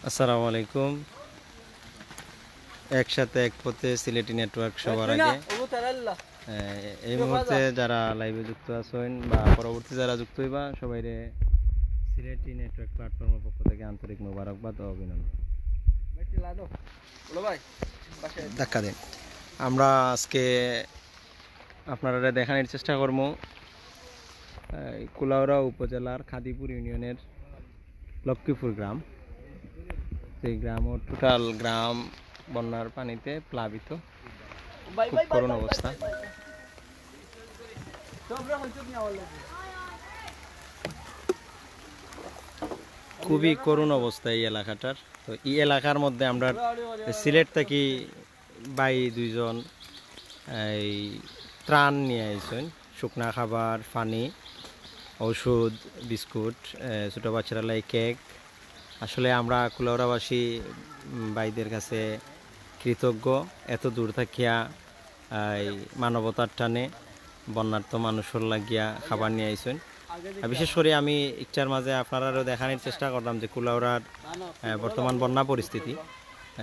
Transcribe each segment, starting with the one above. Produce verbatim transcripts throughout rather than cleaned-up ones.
আসসালামু আলাইকুম। একসাথে এক পথে সিলেটি নেটওয়ার্ক সবার আগে। এ, এই মুহূর্তে যারা লাইভে যুক্ত আছেন বা পরবর্তী যারা যুক্ত হইবা, সবাইরে সিলেটি নেটওয়ার্ক প্ল্যাটফর্মের পক্ষ থেকে আন্তরিক মোবারকবাদ ও অভিনন্দন। ধাক্কা দিন। আমরা আজকে আপনারা দেখানোর চেষ্টা করবো, এই, কুলাউড়া উপজেলার খাদিপুর ইউনিয়নের লক্ষ্মীপুর গ্রাম। এই গ্রামর টোটাল গ্রাম বন্যার পানিতে প্লাবিত, খুব করুণ অবস্থা। খুবই করুণ অবস্থা এই এলাকাটার। তো এই এলাকার মধ্যে আমরা সিলেট থাকি ভাই দুইজন এই ত্রাণ নিয়া আইছইন, শুকনা খাবার, পানি, ঔষধ, বিস্কুট, এ, ছোট বাচ্চারা লাই কেক। আসলে আমরা কুলাউড়াবাসী, উম, ভাইদের কাছে কৃতজ্ঞ, এত দূর থাকিয়া এই মানবতার টানে বন্যার্ত মানুষর লাগিয়া খাবার নিয়া আইছইন। আর বিশেষ করে আমি ইকটার মাঝে আপনারারও দেখানির চেষ্টা করলাম যে কুলাউড়ার, এ, বর্তমান বন্যা পরিস্থিতি।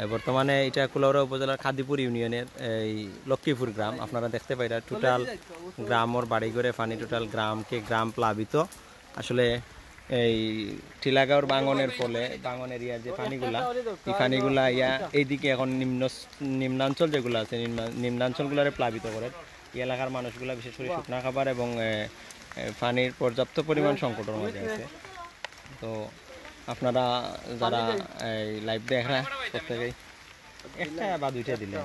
এ, বর্তমানে এটা কুলাউড়া উপজেলার খাদিপুর ইউনিয়নের এই লক্ষ্মীপুর গ্রাম। আপনারা দেখতে পাইরা টোটাল গ্রামর বাড়িঘরে পানি, টোটাল গ্রামকে গ্রাম প্লাবিত। আসলে এই টিলাগাঁওর ভাঙনের ফলে ভাঙন এরিয়ার যে পানিগুলা, এই পানিগুলা ইয়া এইদিকে এখন নিম্ন, নিম্নাঞ্চল যেগুলা আছে, নিম্না-, নিম্নাঞ্চলগুলারে প্লাবিত করে। এই এলাকার মানুষগুলা বিশেষ করে শুকনা খাবার এবং, এ, এ, পানির পর্যাপ্ত পরিমাণ সংকটর মাঝে আছে। তো আপনারা যারা এই লাইভ দেখরা, প্রত্যেকেই একটা বা দুইটা দিলে।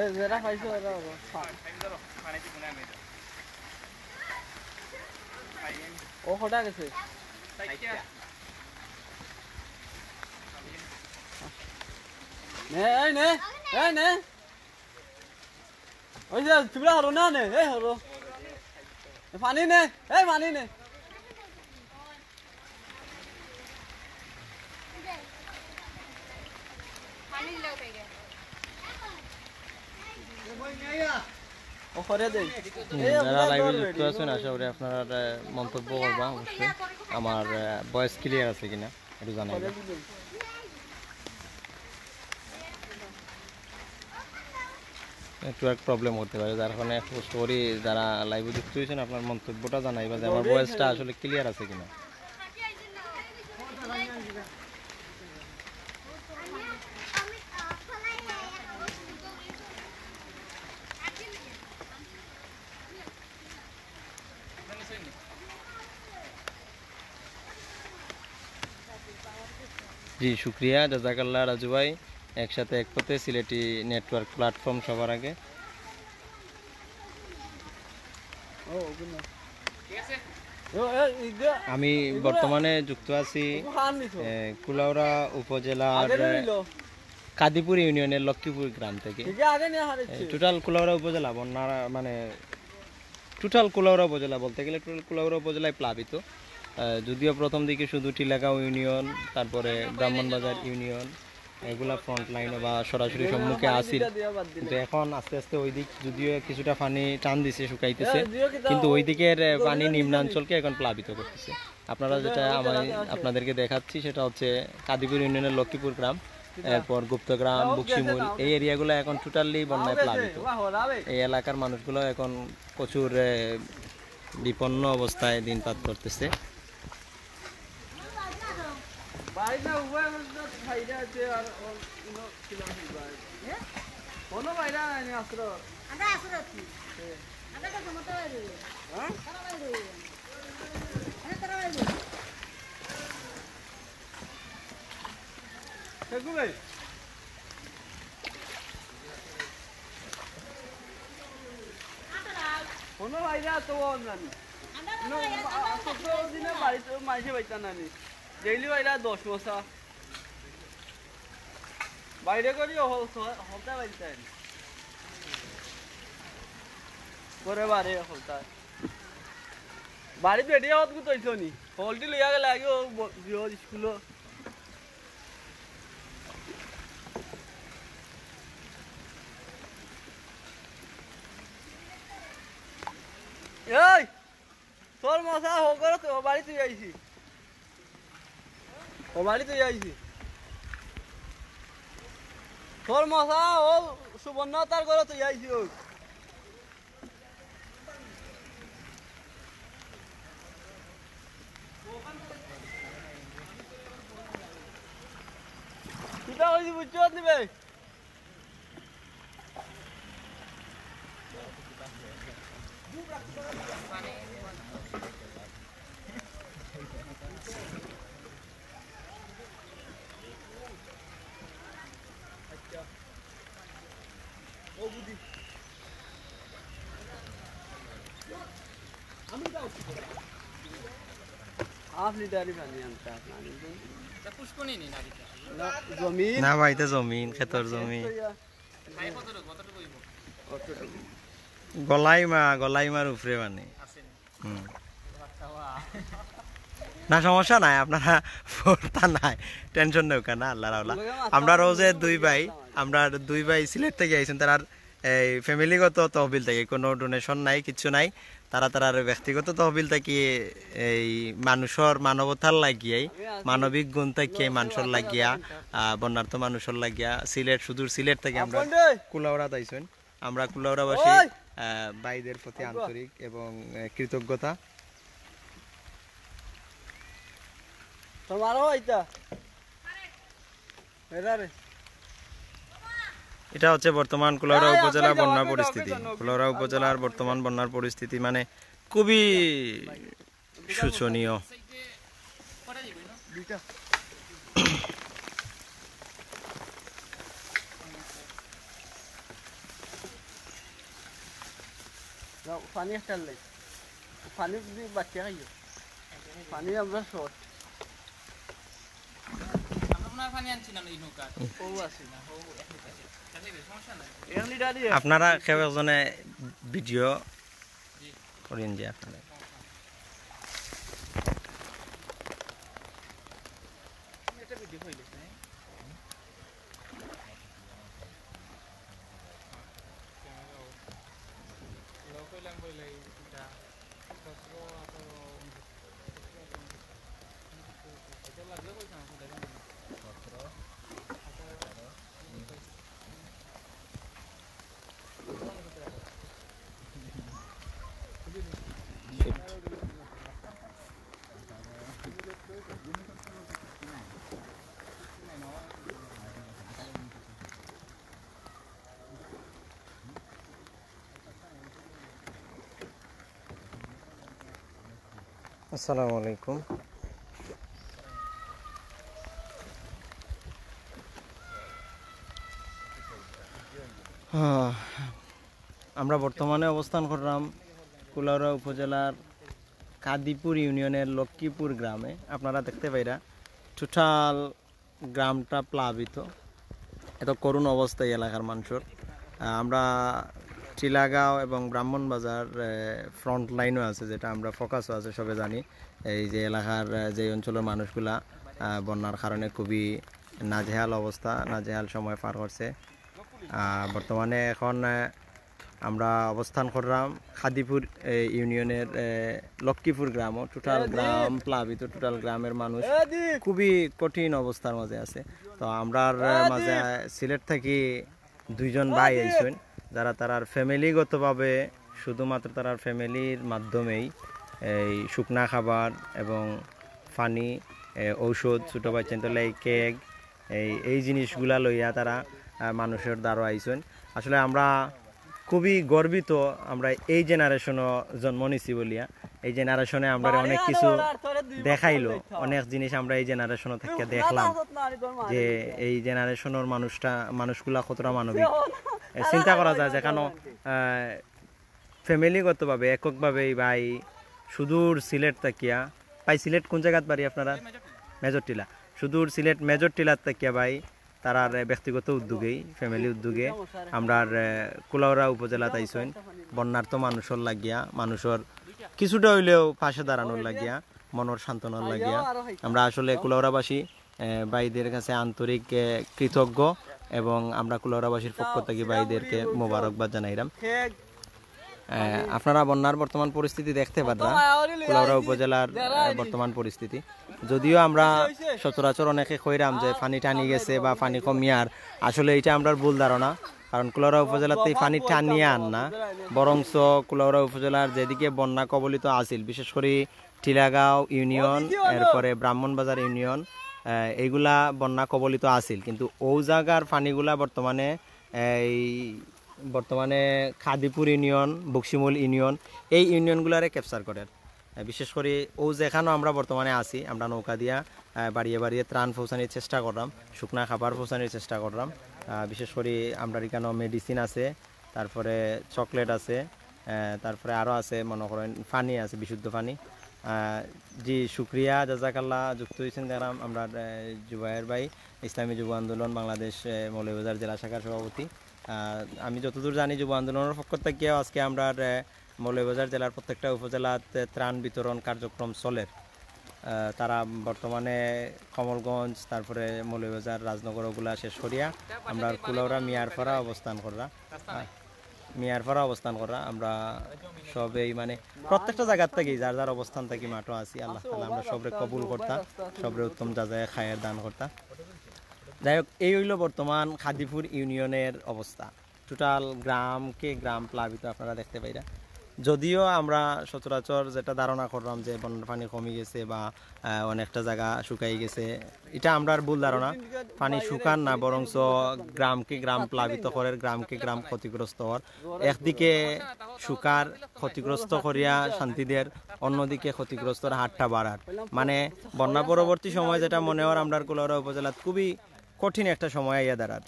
এ, যেটা পাইছো, ওটা ওটা। ও কটা গেছে? নে, এই নে, এই নে। ওই যে, তোমরা হরো না নে, এই হরো। এ, পানি নে, এই পানি নে। ও করে দেই। হুম, যারা লাইভে যুক্ত আছেন, আশা করি আপনারা, আহ, মন্তব্য করবা অবশ্যই। আমার, আহ, ভয়েস ক্লিয়ার আছে কিনা একটু জানাইবা। নেটওয়ার্ক প্রবলেম হতে পারে, যার কারণে কষ্ট করি যারা লাইভে যুক্ত হয়েছেন আপনার মন্তব্যটা জানাইবা যে আমার ভয়েসটা আসলে ক্লিয়ার আছে কিনা। জি, শুক্রিয়া, জাজাকাল্লাহ রাজু ভাই। একসাথে এক পথে সিলেটি নেটওয়ার্ক প্ল্যাটফর্ম সবার আগে। আমি বর্তমানে যুক্ত আছি, এ, কুলাউড়া উপজেলার কাদিপুর ইউনিয়নের লক্ষ্মীপুর গ্রাম থেকে। এ, টোটাল কুলাউড়া উপজেলা বন্যা, মানে, টোটাল কুলাউড়া উপজেলা বলতে গেলে টোটাল কুলাউড়া উপজেলায় প্লাবিত। আহ, যদিও প্রথম দিকে শুধু টিলাগাঁও ইউনিয়ন, তারপরে ব্রাহ্মণবাজার ইউনিয়ন, এগুলা ফ্রন্ট লাইনে বা সরাসরি সম্মুখে আছিল, কিন্তু এখন আস্তে আস্তে ওই দিক যদিও কিছুটা পানি টান দিছে, শুকাইতেছে, কিন্তু ওই দিকের, আহ, পানি নিম্নাঞ্চলকে এখন প্লাবিত করতেছে। আপনারা যেটা আমি আপনাদেরকে দেখাচ্ছি সেটা হচ্ছে কাদিপুর ইউনিয়নের লক্ষ্মীপুর গ্রাম, এরপর গুপ্তগ্রাম, বক্সিমূল, এই এরিয়াগুলো এখন টোটালি বন্যায় প্লাবিত। এই এলাকার মানুষগুলো এখন প্রচুর, এ, বিপন্ন অবস্থায় দিনপাত করতেছে। কোনো বাইরে নাই, আশ্রয়। আমরা আশ্রয় আছি। হ্যাঁ? আমরা তো সমস্ত বাইরে। হ্যাঁ? তারা বাইরে। আমরা তারা বাইরে। সেগু ভাই। কোনো বাইরে তো অন জানি। আমরা কোনো বাইরে, আমরা সতেরো দিনে বাড়িতে মাইসে বাইতা নানি। ডেইলি বাইরে দশ মশা। বাইরে করি হলতা বাইতে আনি। করে বারে হলতা। বাড়ি বেরিয়ে হত গুতো হইছো নি? হলটি লইয়া গেলে আগে ও ব-, বিয়োগ স্কুলো। মশা, ও ঘরো তো, ও বাড়ি তুই আইছি। ও বাড়ি তুই আইছি। তোর মশা, ও সুবর্ণ তার ঘরো তুই আইছি, ও। কিতা কইছি বুঝছো নি বে? হাফ লিটারই পানি আনতে আপনার। এটা পুষ্কুনি নি না কিতা? না, জমিন। না ভাই, এটা জমিন, খেতর জমিন। খাই কতটুকু, কতটুকু হইব? অতটুকু। গলাইমা, গলাইমার উপরে মানে। আছে নি? হুম। বাহ। না, সমস্যা নাই, আপনারা পড়তা নাই, টেনশন নেওকা না, আল্লাহ রাওলা। আমরা রোজে দুই ভাই, আমরা দুই ভাই সিলেট থাকি আইছইন, তারার এই ফ্যামিলিগত তহবিল থাকি, কোনো ডোনেশন নাই, কিচ্ছু নাই। তারা তারার ব্যক্তিগত তহবিল থাকি এই মানুষর মানবতার লাগিয়াই, মানবিক গুণ থাকিয়াই মানুষর লাগিয়া, আহ, বন্যার্ত মানুষর লাগিয়া, সিলেট, সুদূর সিলেট থাকি আমরা কুলাউড়াত আইছইন। আমরা কুলাউড়াবাসী, ওই! আহ, ভাইদের প্রতি আব্বা। আন্তরিক এবং, আহ, কৃতজ্ঞতা। তোমারও এটা। এরা রে। এটা হচ্ছে বর্তমান কুলাউড়া উপজেলা বন্যা পরিস্থিতি। কুলাউড়া উপজেলার বর্তমান বন্যার পরিস্থিতি মানে খুবই শোচনীয়। দুইটা। যাও, পানি একটা লাই। পানি যদি বাচ্চা খাইও। পানি আমরা শর্ট। আমরা মনে হয় পানি আনছি না এই নৌকা। ও আছে না, ও এক লিটার। এক লিটার দিয়ে। আপনারা কেউ একজনে ভিডিও করিন যে আপনারা। আসসালামু আলাইকুম। হ্যাঁ, আমরা বর্তমানে অবস্থান করলাম কুলাউড়া উপজেলার কাদিপুর ইউনিয়নের লক্ষ্মীপুর গ্রামে। আপনারা দেখতে পাইরা টোটাল গ্রামটা প্লাবিত, এত করুণ অবস্থা এই এলাকার মানুষর। আহ, আমরা টিলাগাঁও এবং ব্রাহ্মণবাজার, আহ, ফ্রন্ট লাইনও আছে, যেটা আমরা ফোকাসও আছে, সবে জানি। এই যে এলাকার, আহ, যে অঞ্চলের মানুষগুলা, আহ, বন্যার কারণে খুবই নাজেহাল অবস্থা, নাজেহাল সময় পার করছে। আহ, বর্তমানে এখন, আহ, আমরা অবস্থান করলাম কাদিপুর, এ, ইউনিয়নের, এ, লক্ষ্মীপুর গ্রামও। টোটাল গ্রাম প্লাবিত, টোটাল গ্রামের মানুষ খুবই কঠিন অবস্থার মাঝে আছে। তো আমরার, এ, মাঝে সিলেট থাকি দুইজন ভাই আইছইন, যারা তারার ফ্যামিলিগতভাবে শুধুমাত্র তারার ফ্যামিলির মাধ্যমেই এই শুকনা খাবার এবং পানি, এ, ঔষধ, ছোট বাচ্চাইন্তর লাগি কেক, এই, এই জিনিসগুলা লইয়া তারা, আহ, মানুষর দ্বারো আইছইন। আসলে আমরা খুবই গর্বিত, আমরা এই জেনারেশনও জন্ম নিছি বলিয়া। এই জেনারেশনে আমরা অনেক কিছু দেখাইলো, অনেক জিনিস আমরা এই জেনারেশন থাকিয়া দেখলাম, যে এই জেনারেশনের মানুষটা, মানুষগুলা কতটা মানবিক। এ, চিন্তা করা যায়, যেখানো, আহ, ফ্যামিলিগতভাবে, এককভাবে এই ভাই সুদূর সিলেট থাকিয়া, ভাই, সিলেট কোন জাগাত বাড়ি আপনারা? মেজরটিলা। সুদূর সিলেট মেজরটিলাত থাকিয়া ভাই, তারার, এ, ব্যক্তিগত উদ্যোগেই, ফ্যামিলি উদ্যোগে, আমরার, এ, কুলাউড়া উপজেলাত আইছইন, বন্যার্ত মানুষর লাগিয়া, মানুষর কিছুটা অইলেও পাশে দাঁড়ানোর লাগিয়া, মনর সান্ত্বনার লাগিয়া। আমরা আসলে কুলাউড়াবাসী এ, ভাইদের কাছে আন্তরিক, এ, কৃতজ্ঞ এবং আমরা কুলাউড়াবাসীর পক্ষ থাকি ভাইদেরকে মোবারকবাদ জানাইরাম। আহ, আপনারা বন্যার বর্তমান পরিস্থিতি দেখতে পাররা, কুলাউড়া উপজেলার আহ, বর্তমান পরিস্থিতি। যদিও আমরা সচরাচর অনেকে কইরাম যে পানি টানি গেছে বা পানি কমিয়ার, আসলে এটা আমরার ভুল ধারণা। কারণ কুলাউড়া উপজেলাতে এই পানি টানিয়া আন না, বরঞ্চ কুলাউড়া উপজেলার যেদিকে বন্যা কবলিত আছিল, বিশেষ করে টিলাগাঁও ইউনিয়ন, এরপরে ব্রাহ্মণবাজার ইউনিয়ন, আহ, এইগুলা বন্যা কবলিত আছিল, কিন্তু ও জায়গার পানিগুলা বর্তমানে এই বর্তমানে খাদিপুর ইউনিয়ন, বক্সিমূল ইউনিয়ন, এই ইউনিয়নগুলারে ক্যাপচার করে। আহ, বিশেষ করে ও যেখানো আমরা বর্তমানে আছি, আমরা নৌকা দিয়া আহ, বাড়িয়ে বাড়িয়ে ত্রাণ পৌঁছানির চেষ্টা করলাম, শুকনা খাবার পৌঁছানির চেষ্টা করলাম। আহ, বিশেষ করে আমরা এখানে মেডিসিন আছে, তারপরে চকলেট আছে, আহ, তারপরে আরও আছে, মনে করেন পানি আছে, বিশুদ্ধ পানি। আহ, জি, শুক্রিয়া, জাজাকাল্লাহ। যুক্ত হয়েছেন দেখলাম আমরা, আহ, জুবায়ের ভাই, ইসলামী যুব আন্দোলন বাংলাদেশ, আহ, মৌলভীবাজার জেলা শাখার সভাপতি। আহ, আমি যতদূর জানি, যুব আন্দোলনের পক্ষ থাকিও আজকে আমরা, আহ, মৌলভীবাজার জেলার প্রত্যেকটা উপজেলাতে ত্রাণ বিতরণ কার্যক্রম চলের। আহ, তারা বর্তমানে কমলগঞ্জ, তারপরে মৌলভীবাজার, রাজনগর ওগুলা শেষ করিয়া আমরা কুলাউড়া মিয়ারপাড়া অবস্থান কররা। আহ, মিয়ারপাড়া অবস্থান কররা। আমরা সবেই মানে প্রত্যেকটা জায়গার থাকি, যার যার অবস্থান থাকি মাঠো আছি। আল্লাহ তাআলা আমরা সবরে কবুল করতা, সবরে উত্তম জাযায়ে খায়ের দান করতা। যাই হোক, এই হইল বর্তমান খাদিপুর ইউনিয়নের অবস্থা। টোটাল গ্রামকে গ্রাম প্লাবিত আপনারা দেখতে পাইরা। যদিও আমরা সচরাচর যেটা ধারণা করলাম যে বন্যার পানি কমে গেছে বা, আহ, অনেকটা জায়গা শুকাই গেছে, এটা আমরার ভুল ধারণা। পানি শুকার না, বরঞ্চ গ্রামকে গ্রাম প্লাবিত করের, গ্রামকে গ্রাম ক্ষতিগ্রস্ত হওয়ার। একদিকে শুকার, ক্ষতিগ্রস্ত করিয়া শান্তি দের, অন্যদিকে ক্ষতিগ্রস্তর হারটা বাড়ার। মানে বন্যা পরবর্তী সময় যেটা মনে হয় আমরার কুলাউড়া উপজেলাত খুবই কঠিন একটা সময় আইয়া দাঁড়ার।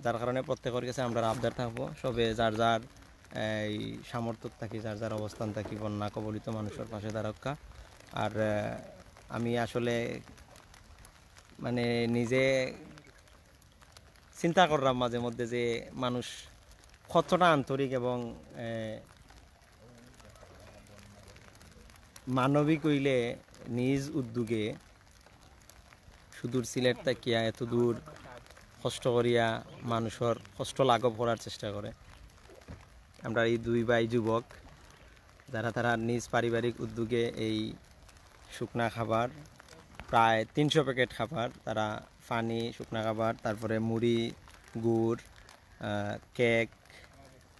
যার কারণে প্রত্যেকের কাছে আমরা আবদার থাকবো, সবে যার যার এই সামর্থ্য থাকি, যার যার অবস্থান থাকি বন্যা কবলিত মানুষের পাশে দাঁড়াউক্কা। আর, আহ, আমি আসলে মানে নিজে চিন্তা করলাম মাঝে মধ্যে যে মানুষ কতটা আন্তরিক এবং, আহ, মানবিক হইলে নিজ উদ্যোগে সুদূর সিলেট থাকিয়া এত দূর কষ্ট করিয়া মানুষের কষ্ট লাঘব করার চেষ্টা করে। আমরা এই দুই ভাই যুবক, যারা তারা নিজ পারিবারিক উদ্যোগে এই শুকনা খাবার, প্রায় তিনশো প্যাকেট খাবার, তারা পানি, শুকনা খাবার, তারপরে মুড়ি, গুড়, আহ, কেক,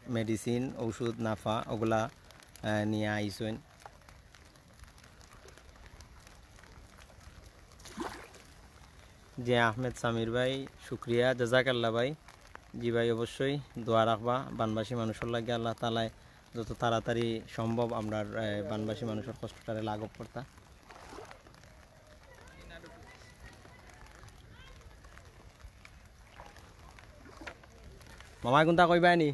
মেডিসিন, ঔষধ, নাফা, ওগুলা, আহ, নিয়া আইছইন। জি, আহমেদ সামির ভাই, শুক্রিয়া, জাজাকাল্লাহ ভাই। জি ভাই, অবশ্যই দোয়া রাখবা বানবাসী মানুষের লাগি। আল্লাহ তাআলায় যত তাড়াতাড়ি সম্ভব আমরার, আহ, বানবাসী মানুষের কষ্টটারে লাঘব করতা। মামা, কোনটা কইবায় নি?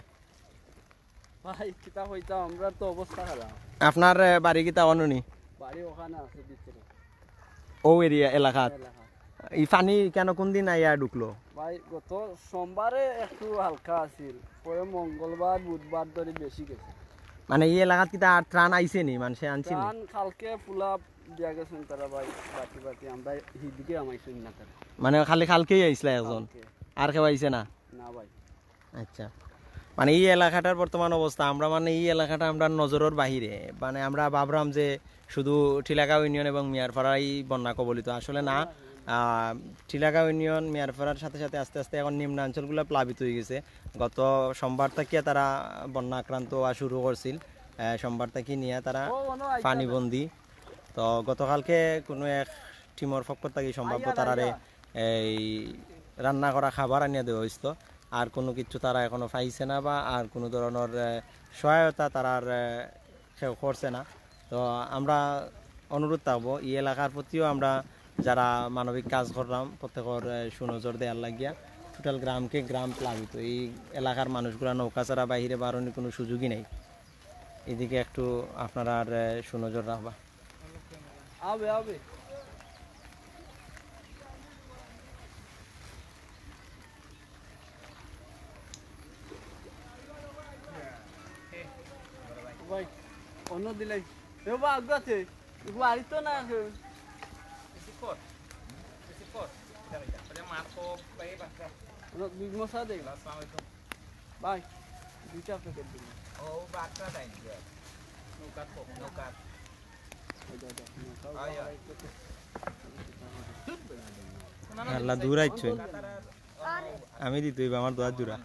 ভাই, কিতা কইতাম, আমরার তো অবস্থা খারাপ। আপনার, আহ, বাড়ি কিতা অনো নি? বাড়ি ওখানে আছে ভিতরে। ও এরিয়া এলাকাত? এলাকা। এই পানি কেন কোন দিন আইয়া ঢুকলো? ভাই, গত সোমবারে একটু হালকা আছিল, পরে মঙ্গলবার, বুধবার ধরি বেশি গেছে। মানে এই এলাকাত কিতা আর ত্রাণ আইছে নি? মানুষে আনছে নি? ত্রাণ কালকে পোলা দিয়া গেছইন তারা ভাই, বাটি বাটি, আমরা হিদিকে আমাইছইন না তারা। মানে খালি কালকেই আইছলা একজন? কালকে। আর কেউ আইছে না? না ভাই। আচ্ছা, মানে এই এলাকাটার বর্তমান অবস্থা, আমরা মানে এই এলাকাটা আমরা নজরের বাহিরে, মানে আমরা ভাবরাম যে শুধু টিলাগাঁও ইউনিয়ন এবং মিয়ারপাড়াই বন্যা কবলিত, আসলে না। আহ, টিলাগাঁও ইউনিয়ন মিয়ারপাড়ার সাথে সাথে আস্তে আস্তে এখন নিম্নাঞ্চলগুলো প্লাবিত হয়ে গেছে। গত সোমবার থাকিয়া তারা বন্যা আক্রান্ত হওয়া শুরু করছিল। আহ, সোমবার থাকি নিয়ে তারা পানিবন্দী। তো গতকালকে কোনো এক টিমর পক্ষ থাকি সম্ভাব্য তারারে এই রান্না করা খাবার আনিয়া দেওয়া হইছিল। আর কোনো কিছু তারা এখনো পাইছে না বা আর কোনো ধরনের, আহ, সহায়তা তারার, আহ, কেউ করছে না। তো আমরা অনুরোধ থাকবো এই এলাকার প্রতিও, আমরা যারা মানবিক কাজ করলাম প্রত্যেকের, আহ, সুনজর দেওয়ার লাগিয়া। টোটাল গ্রামকে গ্রাম প্লাবিত, এই এলাকার মানুষগুলা নৌকা ছাড়া বাইরে বারোনির কোনো সুযোগই নেই। এদিকে একটু আপনারা আর, আহ, সুনজর রাখবা। আবে, আবে। ভাই, অন্য দিলাই। এ বা, আগুয়াতে। এগুলো আরিত না আছে। অন্য দুই মশা দেই। ভাই, দুইটা প্যাকেট দিন। আল্লাহ, দূর আইছো। আমি দিতে হইব আমার দোয়া জোড়া।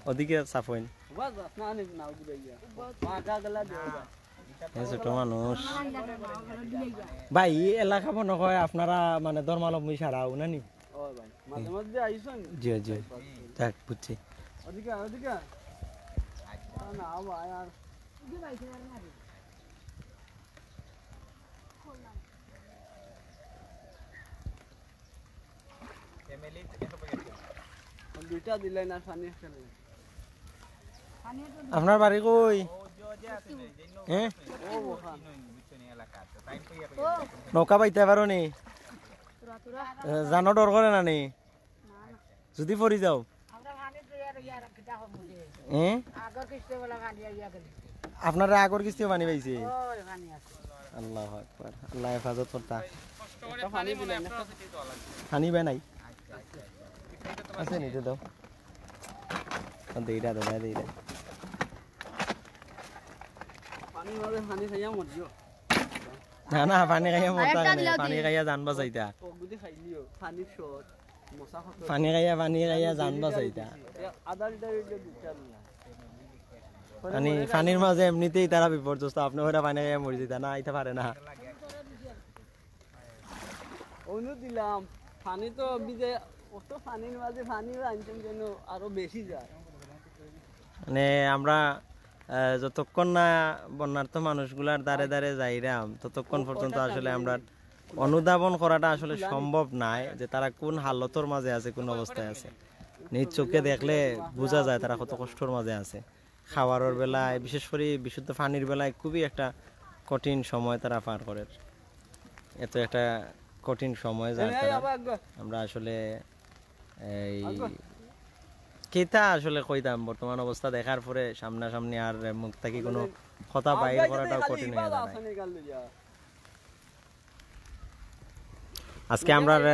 ওদিকে সাফইন। এ ছোট মানুষ। ভাই, এই এলাকা মনে হয় আপনারা মানে ধর্মাবলম্বী ছাড়াও না নি? জি, জি। যাক, বুঝছি। আপনার বাড়ি কই? হ্যাঁ? নৌকা বাইতে পারো নি? এ, জানো ডর করে না নি? যদি পড়ি যাও? হ্যাঁ? আপনারা আগর কিস্তিও পানি পাইছে? আল্লাহু আকবার। আল্লাহ হেফাজত করতা। পানি বে নাই? আছে নিতে দাও। দেইরা, দেইরা, দেইরা। পানির মাঝে পানি খাইয়া মরিও। না, না, পানি খাইয়া মরতা কেনে? পানি খাইয়া জান বাঁচাইতা। পানি খাইয়া, পানি খাইয়া জান বাঁচাইতা। আধা লিটার হইলে দুইটা নিয়া। পানি, পানির মাঝে এমনিতেই তারা বিপর্যস্ত, আপনি ওরা পানি খাইয়া মরি যেতা না, আইতে পারে না। অনু দিলাম, পানি তো ভিজে, অত পানির মাঝে পানি আনছেন যেন আরো বেশি যায়। মানে আমরা, আহ, যতক্ষণ না বন্যার্ত মানুষগুলার ধারে ধারে যাইরাম, ততক্ষণ পর্যন্ত আসলে আমরা অনুধাবন করাটা আসলে সম্ভব নায় যে তারা কোন হালতর মাঝে আছে, কোন অবস্থায় আছে। নিজ চোখে দেখলে বুঝা যায় তারা কত কষ্টর মাঝে আছে। খাওয়ারর বেলায়, বিশেষ করে বিশুদ্ধ পানির বেলায় খুবই একটা কঠিন সময় তারা পার করের। এত একটা কঠিন সময় যার তারা। আমরা আসলে এই কিতা আসলে কইতাম, বর্তমান অবস্থা দেখার পরে সামনাসামনি আর মুখ থাকি কোনো কথা বাইর করাটাও কঠিন হইয়া দাঁড়ায়। আজকে আমরা, আহ,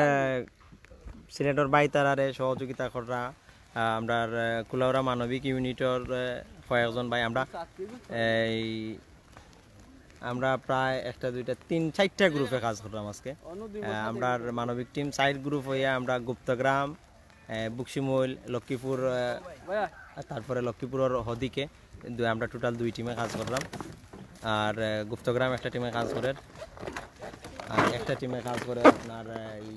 সিলেটর ভাই তারারে সহযোগিতা কররা, আহ, আমরা, আহ, কুলাউড়া মানবিক ইউনিটর, আহ, কয়েকজন ভাই আমরা এই আমরা প্রায় একটা, দুইটা, তিন, চারটা গ্রুপে কাজ করলাম আজকে। আহ, আমরার মানবিক টিম চার গ্রুপ হইয়া আমরা গুপ্তগ্রাম, আহ, বক্সিমইল, লক্ষ্মীপুর, আহ, আর তারপরে লক্ষ্মীপুরর হদিকে দুই, আমরা টোটাল দুই টিমে কাজ করলাম। আর, আহ, গুপ্তগ্রাম একটা টিমে কাজ করের, আর একটা টিমে কাজ করে আপনার, আহ, এই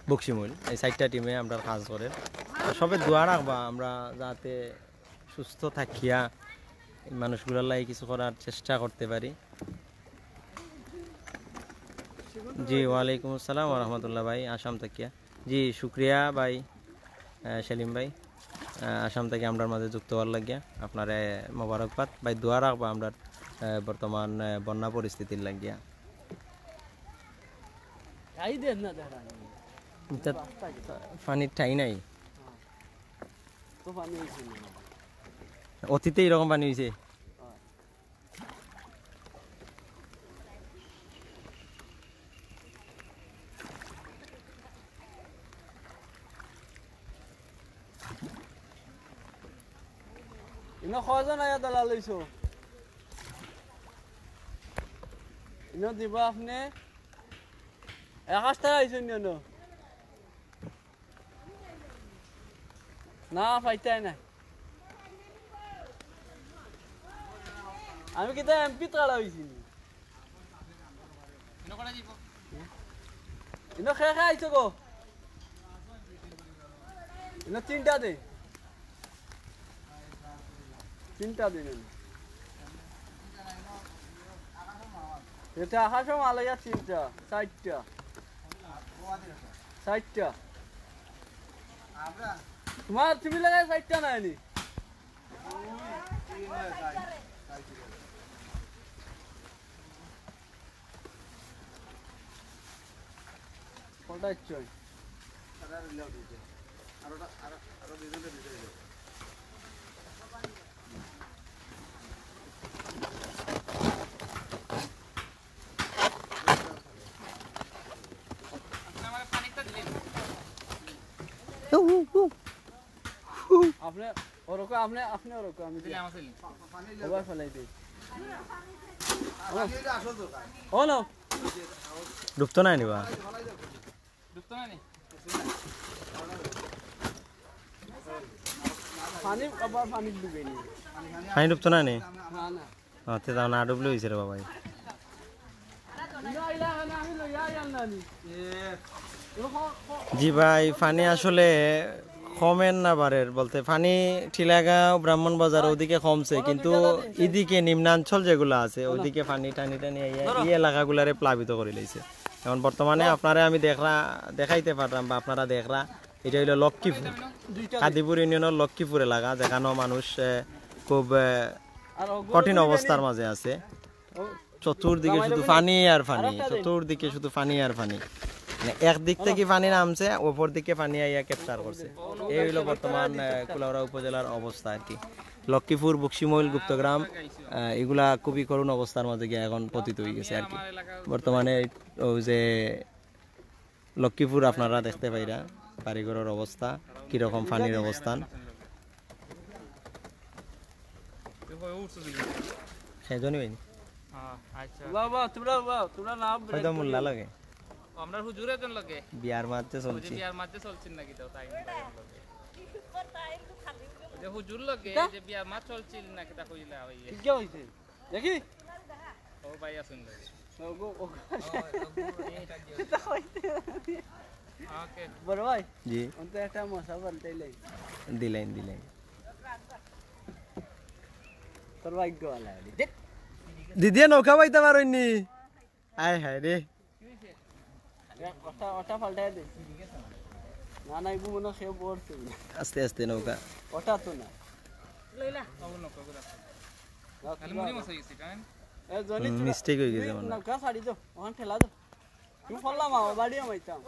বক্সিমইল। এই চারটা টিমে আমরা কাজ করের। তো সবে দোয়া রাখবা আমরা যাতে সুস্থ থাকিয়া এই মানুষগুলার লাগি কিছু করার চেষ্টা করতে পারি। জি, ওয়ালাইকুম আসসালাম ওয়া রাহমাতুল্লাহ ভাই, আসাম থাকিয়া। জি, শুক্রিয়া ভাই, আহ, সেলিম ভাই, আহ, আসাম থাকি আমরার মাঝে যুক্ত হওয়ার লাগিয়া আপনারে মোবারকবাদ ভাই। দোয়া রাখবা আমরার, আহ, বর্তমান, আহ, বন্যা পরিস্থিতির লাগিয়া। পানির ঠাই নাই। অতীতে এরকম পানি হইছে? ইনো কয়জন আইয়া দালাল লইছো? ইনো দিবা আপনি? এক হাজার টাকা আইছেন কেন? না, পাইতাই না। আমি কিতা এমপি তাড়া হইছি নি? ইনো খে খে আইছো গো? ইনো তিনটা দে। তিনটা দিন। এটা আকাশও মালাইয়া তিনটা, চারটা। চারটা। তোমার, তুমি লাগাই চারটা নাই নি? কটা ইচ্ছয়? আরো, আরো, আরো দুইজনকে দিতে হইব। আপনি ওরকম, আপনি, আপনি ওরকম, আমি দিলে আমার ছেলে। ওবার ফেলাই দিই। ও না। ডুবতো না নি বা? ডুবতো না নি? পানি, আবার পানি ডুবে নি। পানি ডুবতো না নি? না, না। আচ্ছা, তাও না ডুবলে হইছে রে বাবাই। জি ভাই, পানি আসলে কমের না বাড়ের বলতে, পানি টিলাগাঁও, ব্রাহ্মণবাজার ওদিকে কমছে, কিন্তু এদিকে নিম্নাঞ্চল যেগুলা আছে, ওদিকে পানি টানি টানি আইয়া এই এলাকাগুলারে প্লাবিত করি লাইছে। এখন বর্তমানে আপনারে আমি দেখরা, দেখাইতে পারলাম বা আপনারা দেখরা, এটা হইলো লক্ষ্মীপুর, কাদিপুর ইউনিয়নের লক্ষ্মীপুর এলাকা, যেখানে মানুষ, এ, খুব, এ, কঠিন অবস্থার মাঝে আছে। চতুর্দিকে শুধু পানি আর পানি, চতুর্দিকে শুধু পানি আর পানি। মানে একদিক থাকি পানি নামছে, অপর দিকে পানি আইয়া ক্যাপচার করছে। এই হইলো বর্তমান, আহ, কুলাউড়া উপজেলার অবস্থা আর কি। লক্ষ্মীপুর, বক্সিমইল, গুপ্তগ্রাম, আহ, এগুলা খুবই করুণ অবস্থার মাঝে গিয়া এখন পতিত হয়ে গেছে আর কি। বর্তমানে ওই যে লক্ষ্মীপুর আপনারা দেখতে পাইরা বাড়িঘরর অবস্থা, কিরকম পানির অবস্থান। সেজনই হয়নি। হ্যাঁ, আচ্ছা। বাবা, তোমরা, বাবা, তোমরা না হয়তো মোল্লা লাগে। ও, আমরা হুজুর একজন লাগে। বিয়ার মাঝে ওই যে চলছে। বিয়ার মাঝে চলছেন নাকি তো, তাই না? ওই যে হুজুর লাগে, কিতা? যে বিয়ার মাঝে চলছিল নাকি তা কইলা ওই। কিতা হইছে? দেখি। ও ভাই আছেন লাগে। ওগো, ওগো। ওকে। বড় ভাই। জি। অন্ত একটা মশা বলতে দিলেন, দিলেন। তোর ভাগ্য ভালো হলি। দেখ। দিদিয়ে নৌকা বাইতে পারইনি। আয় হায় রে। ওটা, ওটা পাল্টাই দে। না, না, এগু মনে হয় সে বড় তুই। আস্তে আস্তে নৌকা। ওটা তো না। লইলা। না, খালি মুড়ি মশা গেছি, জানেন? এ, জনি, হুম, তোরা মিস্টেক হয়ে গেছে মনে হয়। নৌকা ছাড়ি দাও, ওখানে ঠেলা দাও। তুমি ফল্লা মাও, বাড়িও মাইতাম।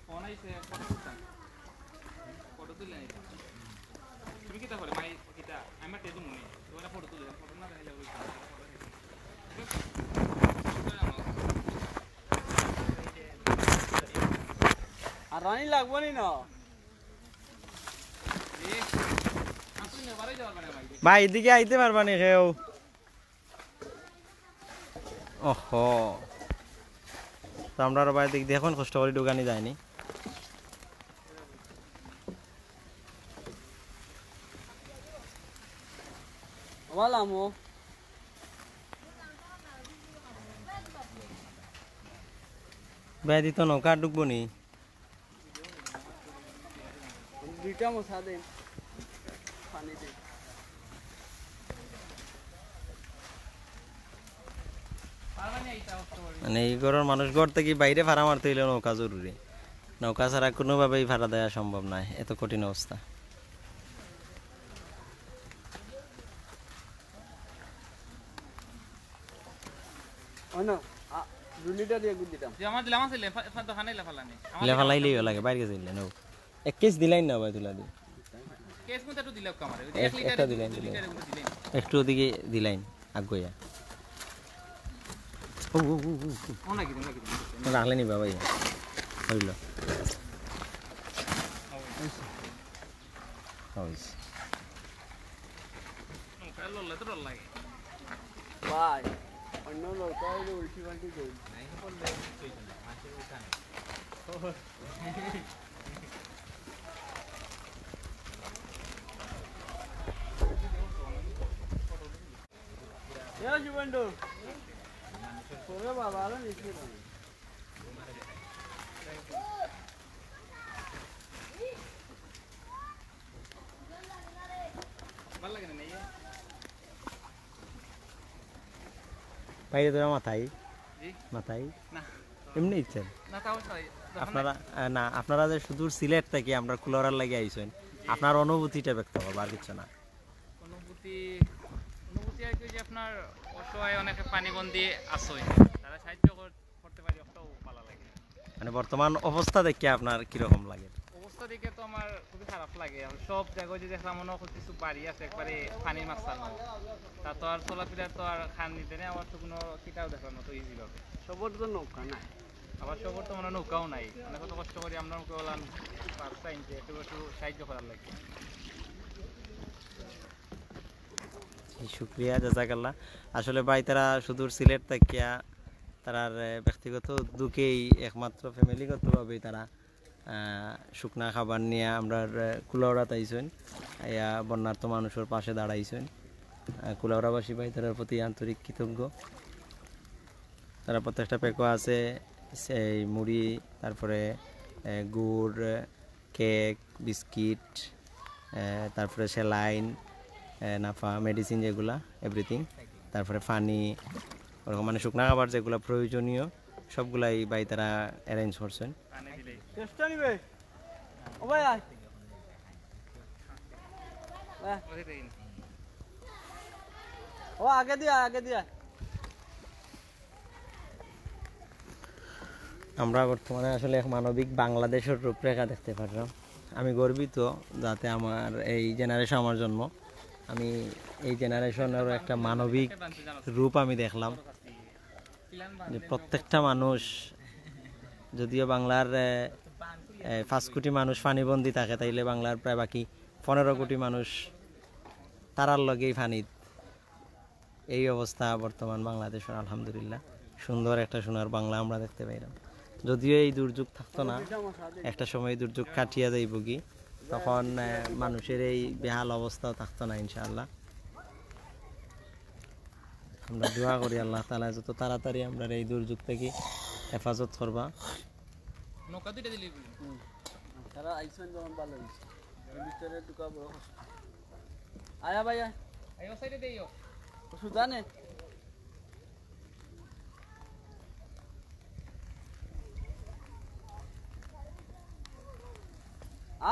ফোন আইছে, ফটো তুলতাম। ফটো তুলে নিতাম। তুমি কিতা করে? মাই কিতা? আমি টেজু মনে। তোমার ফটো তুলে, ফটো না দেখাইলে ওই আর রানি লাগবো নি না? ভাই, এদিকে আইতে পারবা নি কেউ? ওহো। তো আমরা আরো বাইরে দেখি, এখন কষ্ট করে ঢুকানি যায়নি। ওয়ালামো। ভাই, দিত নৌকা ঢুকবো নি? দুইটা মশা দেন পানিতে। মানে, এই ঘরর মানুষ ঘর থাকি বাইরে ফাড়া মারতে হইলে নৌকা জরুরি। নৌকা ছাড়া কোনোভাবেই ফাড়া দেওয়া সম্ভব নয়, এত কঠিন অবস্থা। অয় না, আ, দুই লিটার দিয়ে গুড় দিতাম। যে আমার দিলাম আছে, লেফা-, লেফা দোকানে লেফালানি। আমার লেফালাইলেই লাগে, বাইরে গেছে দিলে, নেও। এক কেস দিলাইন না ভাই, তুলা দি। কেস মতো একটু দিলে আমারে, ওই যে এক এক লিটার, একটা দিলাইন, দুই দিলাইন। লিটার এগুলো দিলাইন। একটু ওদিকে দিলাইন, আগুয়া। ও, ও, ও, ও, ও। ও নাকি, ও নাকি, ও নাকি। রাখলে নি বাবা, ইয়া। হইল। হইছে। নৌকা লড়লে তো ডর লাগে। ভাই, অন্য নৌকা হইলে উল্টি পাল্টি দেই। নাই, বললে উল্টি হইতো না, মাছের উঠা নাই। এ জীবন তো। ওরে বাবা, আরো নিচে যাবে। বাইরে তোরা মাথায়? জি? মাথায়? না। এমনি ইচ্ছা? না, তাও না। আপনারা, আহ, না, আপনারা যে সুদূর সিলেট থেকে আমরা কুলাউড়ার লাগি আইছেন, জি। আপনার অনুভূতিটা ব্যক্ত করবো, আর কিচ্ছু না। অনুভূতি, অনুভূতি আর কি, ওই যে আপনার অসহায় অনেকে পানিবন্দী আছইন, তারা সাহায্য কর-, করতে পারি, ওটাও ভালা লাগে। মানে, বর্তমান অবস্থা দেখে আপনার কিরকম লাগে? তো দেখে তো আমার খুবই খারাপ লাগে। আমি সব জায়গায় যে দেখলাম, মনে হয় কিছু বাড়ি আছে একবারে পানির মাঝখানো। তা তো আর চলাফেরা তো আর খান নিতে নেই, আমার তো কোনো কিতাও দেখার মতো ইজি হবে। সবর তো নৌকা নাই। আবার সবর তো মনে হয় নৌকাও নাই। মানে কত কষ্ট করি আমরা নৌকা ওলান পারতাম যে একটু একটু সাহায্য করার লাগে। জি, শুক্রিয়া, জাজাকাল্লাহ। আসলে ভাই তারা সুদূর সিলেট থাকিয়া তারার, এ, ব্যক্তিগত উদ্যোগেই একমাত্র ফ্যামিলিগতভাবেই তারা, আহ, শুকনা খাবার নিয়া আমরার, আহ, কুলাউড়াত আইছইন, আইয়া বন্যার্ত মানুষর পাশে দাঁড়াইছইন। আহ, কুলাউড়াবাসী ভাই তারার প্রতি আন্তরিক কৃতজ্ঞ। তারা প্রত্যেকটা প্যাকও আছে সেই মুড়ি, তারপরে, আহ, গুড়, কেক, বিস্কিট, আহ, তারপরে স্যালাইন, আহ, নাফা, মেডিসিন যেগুলা, এভরিথিং, তারপরে পানি, ওরকম মানে শুকনা খাবার যেগুলা প্রয়োজনীয় সবগুলাই ভাই তারা অ্যারেঞ্জ করছেন। চেষ্টা নিবে। ও ভাই, আয়। আয়। ও আগে দিয়া, আগে দিয়া। আমরা বর্তমানে আসলে এক মানবিক বাংলাদেশের রূপরেখা দেখতে পারলাম। আমি গর্বিত যাতে আমার এই জেনারেশন আমার জন্ম, আমি এই জেনারেশনের একটা মানবিক রূপ আমি দেখলাম। যে প্রত্যেকটা মানুষ, যদিও বাংলার, এ, এ, পাঁচ কোটি মানুষ পানিবন্দী থাকে, তাইলে বাংলার প্রায় বাকি পনেরো কোটি মানুষ তারার লগেই পানিত। এই অবস্থা বর্তমান বাংলাদেশের, আলহামদুলিল্লাহ। সুন্দর একটা সোনার বাংলা আমরা দেখতে পাইলাম। যদিও এই দুর্যোগ থাকতো না, একটা সময় এই দুর্যোগ কাটিয়া যাইব কি, তখন, এ, মানুষের এই বেহাল অবস্থাও থাকতো না ইনশাআল্লাহ। আমরা দোয়া করি আল্লাহ তাআলা যত তাড়াতাড়ি আমরা এই দুর্যোগ থেকে হেফাজত করবা। নৌকা দুইটা দিলি। হুম। তারা আইসন যখন ভালো হইছে। ভিতরে ঢুকা বড় কষ্ট। আয়া ভাই, আয়। আয়, ও সাইডে দেইও। সুদানে।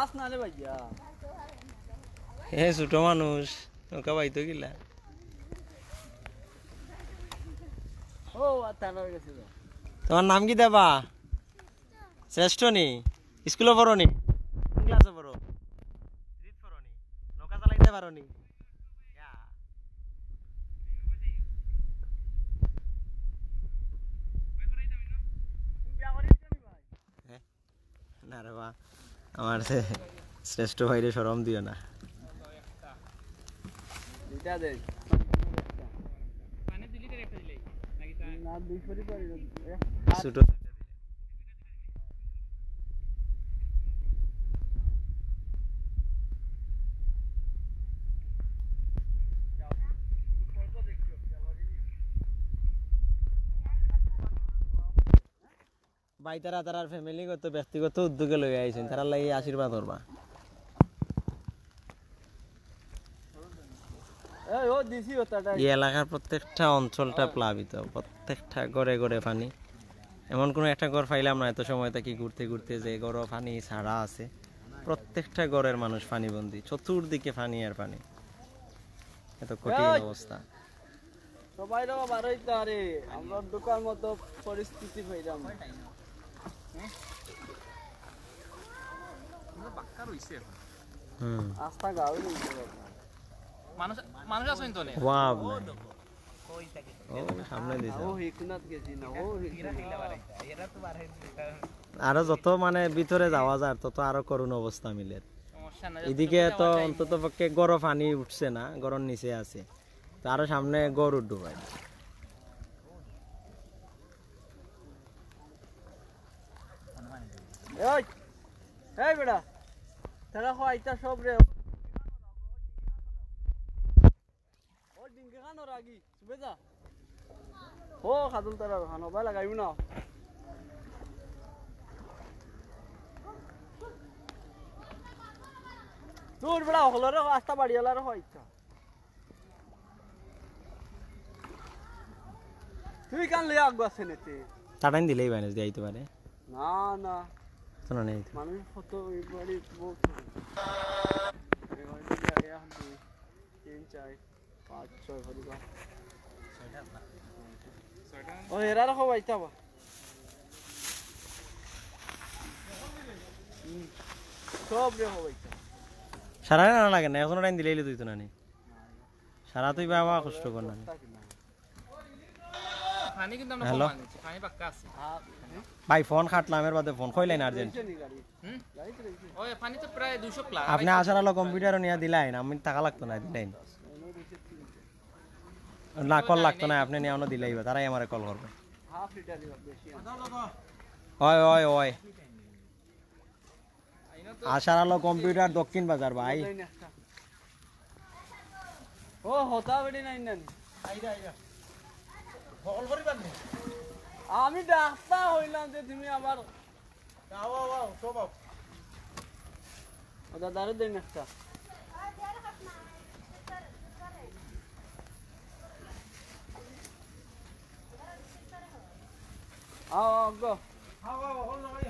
আস না রে ভাইয়া। এ ছোট মানুষ, নৌকা বাইতো কিলা? ও, আর টানা হয়ে গেছে তো। তোমার নাম কি দেবা? শ্রেষ্ঠ নি? স্কুলে পড়ো নি? কোন ক্লাসে পড়ো? থ্রিত পড়ো নি? নৌকা চালাইতে পারো নি? ইয়া। হ্যাঁ? না রে বা, আমার সে শ্রেষ্ঠ ভাইরে শরম দিও না। দুইটা দে। না, দুই পরিবার। ছোট। ভাই তারা তারার ফ্যামিলিগত ব্যক্তিগত উদ্যোগে লইয়া আইছেন, তারার লাগি আশীর্বাদ করবা। এই, ও দিছি ওটাটা। এই এলাকার প্রত্যেকটা অঞ্চলটা প্লাবিত, প্রত্যেকটা ঘরে ঘরে পানি। এমন কোনো একটা ঘর পাইলাম না এত সময় থাকি ঘুরতে ঘুরতে যে ঘরো পানি ছাড়া আছে। প্রত্যেকটা ঘরের মানুষ পানিবন্দী, চতুর্দিকে পানি আর পানি, এত কঠিন এই! অবস্থা। সবাই রে বারোই তো আরে, আমরা ঢুকার মতো পরিস্থিতি হইলাম। বাক্কা রইছে এখন। হুম। আস্তা গাঁও রইছে এখন। মানুষ, মানুষ আছেন তো অনেক। ওয়াও। ও, সামনে দিছে। ও, হিকুনাত গেছি না, ও, হিকুনাত। আরো যত মানে ভিতরে যাওয়া যায়, তত আরো করুণ অবস্থা মিলের। সমস্যা নাই, এদিকে যতটুকু তো যাওয়া যায়। অন্তত পক্ষে ঘরো পানি উঠছে না, ঘরর নিচে আছে। তো আরো সামনে ঘর উঠবো ভাই। এই, এই বেটা, তারা কো আইতা সব রে। ও ডিঙ্গি খানো রাগি, সুবে যা। ও খাদুল তারা খানো, ভাই লাগাইব না। দূর বেটা, হলো রে, আস্তা বাড়ি এলা রে, হয় ইচ্ছা। তুই কান লইয়া আগুয়া আছে নেতে? টাটাইন দিলেই বাইনাস দিয়ে আইতে পারে। না, না। শোনো নেই তো। মানুষ কত ওই বাড়ি বহুত। এই বাড়ি দিয়ে আগে এখন দুই, তিন, চার, পাঁচ, ছয় পরিবার। ও, এরা রাখো ভাই, তা বা। হুম। সব রে হবাইছে। সারা না লাগে না, এখন টাইম দিলেই তুই তো নানি। সারা তুই বাবা কষ্ট কর না। পানি কিন্তু আমরা হ্যালো। কম আনছি, পানি পাক্কা আছে। ভাই, ফোন কাটলাম, এর বাদে ফোন কইলেন আর্জেন্ট। হুম? ওই পানি তো প্রায় দুইশো প্লাস। আপনি আশার আলো কম্পিউটারও নিয়ে দিলাইন, আমি টাকা লাগতো না, দিলাইন। না, কল লাগতো না, আপনি নিয়ে অন্য দিলেই বা, তারাই আমারে কল করবে। ওই, ওই, ওই। আশার আলো কম্পিউটার, দক্ষিণ বাজার ভাই। ও, হতা বেটি নাই নানি। আইরা, আইরা। হকল করি পারনি? আমি ডাক্তার হইলাম যে তুমি আবার আও, আও, আও, সব আও। ও দাদারে দেন একটা। আও, আও, গো। আও, আও, হল না, ভাই।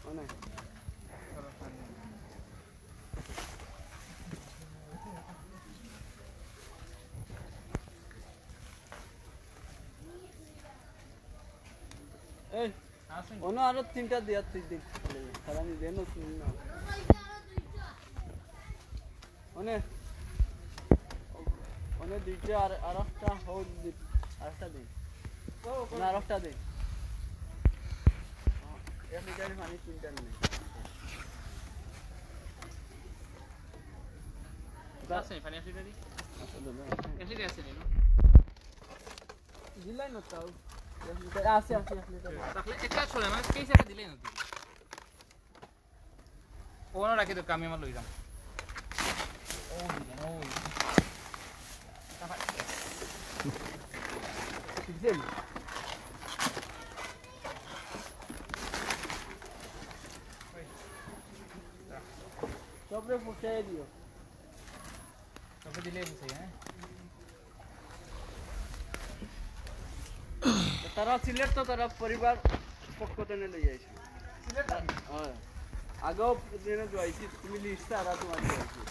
অনে। এই, অনো আরো তিনটা দিয়া তুই দিন। তারা আমি দেন না। অনে, অনে দুইটা আর, আর একটা হল দি-, আর একটা দিন। না, আর একটা দিন। এক লিটার পানি তিনটা নিন। আছে পানি এক লিটারই? এক লিটার আছে নি? দিলাই না তাও। এক লিটার আছে, আছে, এক লিটার। তাহলে একটা ছড়ে, মানে, কেস একটা দিলাই না তুই। ওখানে রাখি তো, আমি আমার লই যাম। ওই দেন, ওই। ঠিক আছে? সবরে ফুটাই দিও। সবরে দিলে বুঝে, হ্যাঁ? তারা সিলেট তো তারা পরিবার পক্ষ থেকে লই আইছে। সিলেট? হ্যাঁ। আগেও দিনে তো আইছি, তুমি লিস্ট তারা তোমার আইছি।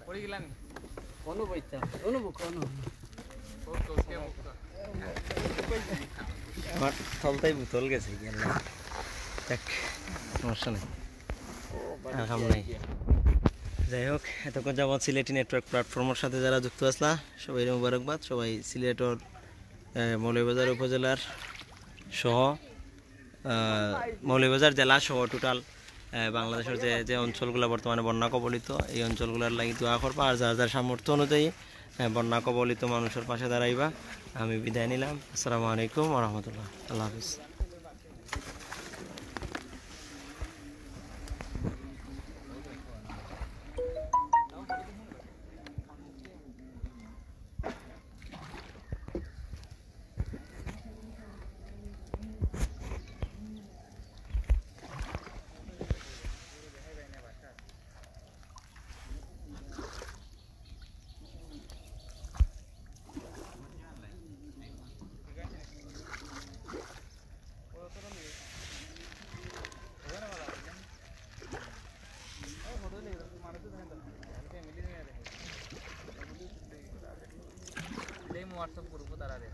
পড়ি গেলাম। অনু বইতা, অনু বুক, অনু। আমার তলতাই বোতল গেছে, গেল না। দেখ, সমস্যা নাই। আর কাম নাই। যাই হোক, এতক্ষণ যাবত সিলেটি নেটওয়ার্ক প্ল্যাটফর্মের সাথে যারা যুক্ত আসলা, সবাই মুবারকবাদ। সবাই সিলেটর, আহ, মৌলভীবাজার উপজেলার সহ, আহ, মৌলভীবাজার জেলা সহ টোটাল, আহ, বাংলাদেশের যে, যে অঞ্চলগুলো বর্তমানে বন্যা কবলিত, এই অঞ্চলগুলোর লাগি দোয়া করবা, আর যার যার সামর্থ্য অনুযায়ী, আহ, বন্যা কবলিত মানুষের পাশে দাঁড়াইবা। আমি বিদায় নিলাম। আসসালামু আলাইকুম ওয়া রাহমাতুল্লাহ। আল্লাহ হাফিজ। WhatsApp group তারা রে।